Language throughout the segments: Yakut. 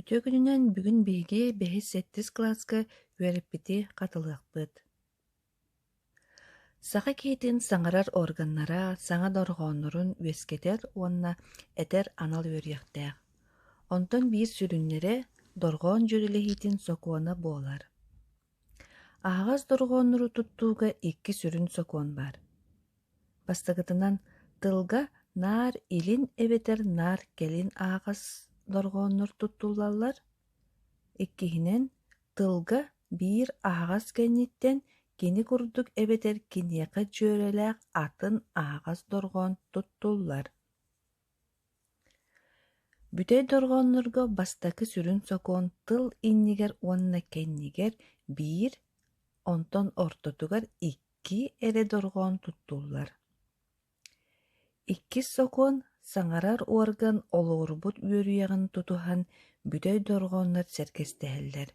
Үтүө күнүнэн бүгүн биһиги бэһис-сэттис кылааска үөрэппити хатылыахпыт. Саха киһитин саҥарар органнара саҥа дорҕооннорун үөскэтэр уонна этэр анал үөрүйэхтээх. Онтон биир сүрүннэрэ дорҕоон дьүөрэлэһиитин сокуона буолар. Аһаҕас дорҕооннору туттууга икки сүрүн сокуон баар. Бастакытынан, тылга наар илин эбэтэр наар кэлин аһаҕас дорҕооннор туттуллаллар. Иккиһинэн, тылга биир аһаҕас кэнниттэн кини курдук эбэтэр киниэхэ дьүөрэлээх атын аһаҕас дорҕоон туттуллар. Бүтэй дорҕооннорго бастакы сүрүн сокуон тыл иннигэр уонна кэннигэр биир, онтон ортотугар икки эрэ дорҕоон туттуллар. Иккис сокуон саҥарар уорган олоҕурбут үөрүйэҕин тутуһан бүтэй дорҕооннор сэргэстэһэллэр.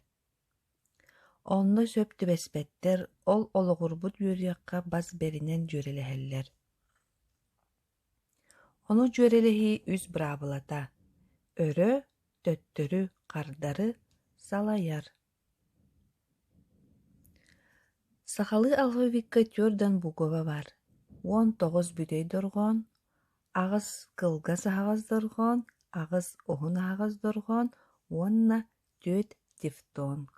Онно сөп түбэспэттэр ол олоҕурбут үөрүйэххэ бас бэринэн дьүөрэлэһэллэр. Ону дьүөрэлэһии үс быраабылата: өрө, төттөрү, хардары салайар. Сахалыы алфавикка түөрт буукуба баар: 19 бүтэй дорҕоон, 8 кылгас аһаҕас дорҕоон, 8 уһун аһаҕас дорҕоон уонна 4 дифтонг.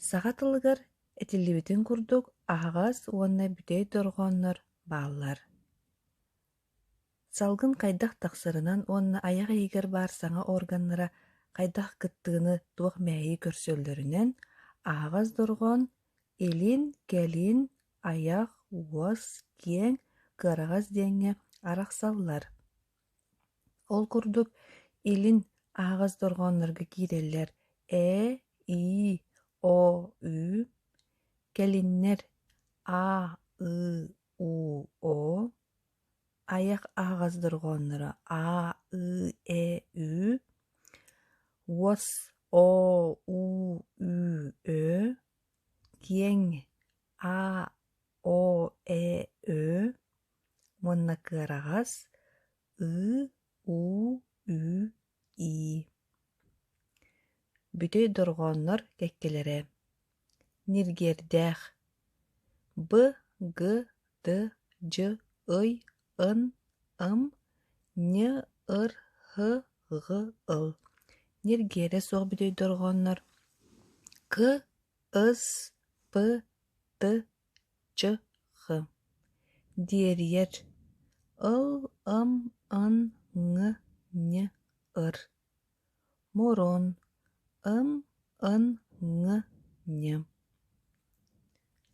Саха тылыгар этиллибитин курдук аһаҕас уонна бүтэй дорҕооннор бааллар. Салгын хайдах тахсарынан уонна айах иһигэр баар саҥа органнара хайдах кыттыыны туох мэһэйи көрсөллөрүнэн аһаҕас дорҕоон илин, кэлин, айах, уос, киэҥ, кыараҕас диэҥҥэ арахсаллар. Ол курдук илин аһаҕас дорҕооннорго киирэллэр ээ, ии, оо, үү, кэлиннэр аа, ыы, уу, оо, айах аһаҕас дорҕоонноро аа, ыы, ээ, үү, уос оо, уу, үү, өө, киэҥ аа, оо, ээ, өө уонна кыараҕас ыы, уу, ү, ии. Бүтэй дорҕооннор кэккэлэрэ: Ньиргиэрдээх Б, Г, Т, Дь, Ый, Ын, Ым, Нь, Ыр, Һ, Ҕ, Ыл. Ньиргиэрэ суох бүтэй дорҕооннор К, Ыс, П, Т, Ч, Х. Диэрийэр Ыл, Ым, Ын, Ҥ, Нь, Ыр. Мурун Ым, Ын, Ҥ, Нь.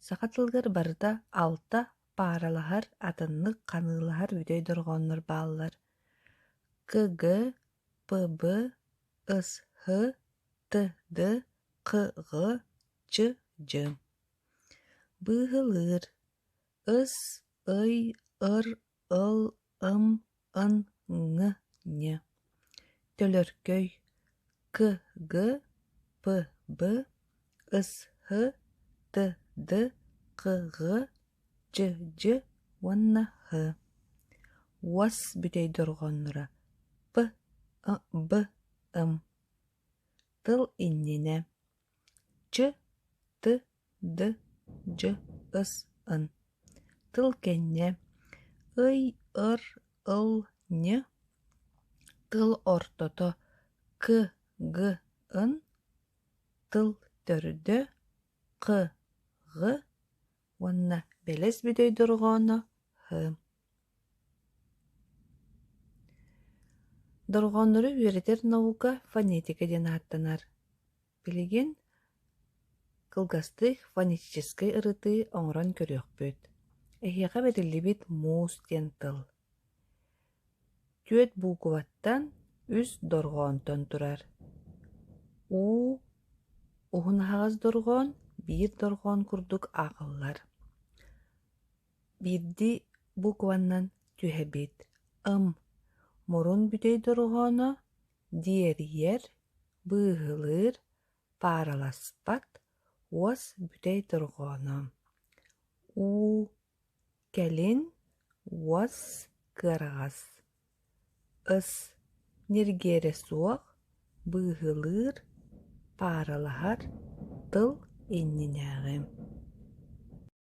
Саха тылыгар барыта алта пааралаһар, атыннык ханыылаһар бүтэй дорҕооннор бааллар: КГ, ПБ, СХ, ТД, КГ, ЧД. Быыһылыыр ыс, ый, ыр, ыл, ым, ын, ҥ, нь. Төлөркөй К, Г, П, Б, С, Һ, Т, Д, Х, Ҕ, Ч, Дь уонна Һ. Уос бүтэй дорҕоонноро П, Ы, Б, Ым. Тыл иннинэ Ч, Т, Д, Дь, Ыс, Ын. Тыл кэннэ ый, ыр, ыл, нь. Тыл ортото К, Г, ын. Тыл төрдө Х, Ҕ уонна бэлэс бүтэй дорҕооно Һ. Дорҕооннору үөрэтэр наука фонетика диэн ааттанар. Билигин кылгастык фонетическай ырытыы оҥорон көрүөхпүт. Эһиэхэ бэриллибит муус диэн тыл. Түөрт буукубаттан үс дорҕоонтон турар. Уу уһун аһаҕас дорҕоон биир дорҕоон курдук ааҕыллар. Биирдии букваннан түһэбит ым мурун бүтэй дорҕооно диэрийэр, быыһылыыр, паараласпат уос бүтэй дорҕооно уу кэлин уос кыараҕас. Ыс ньиргиэрэ суох, быыһылыыр, пааралаһар, тыл иннинээҕи.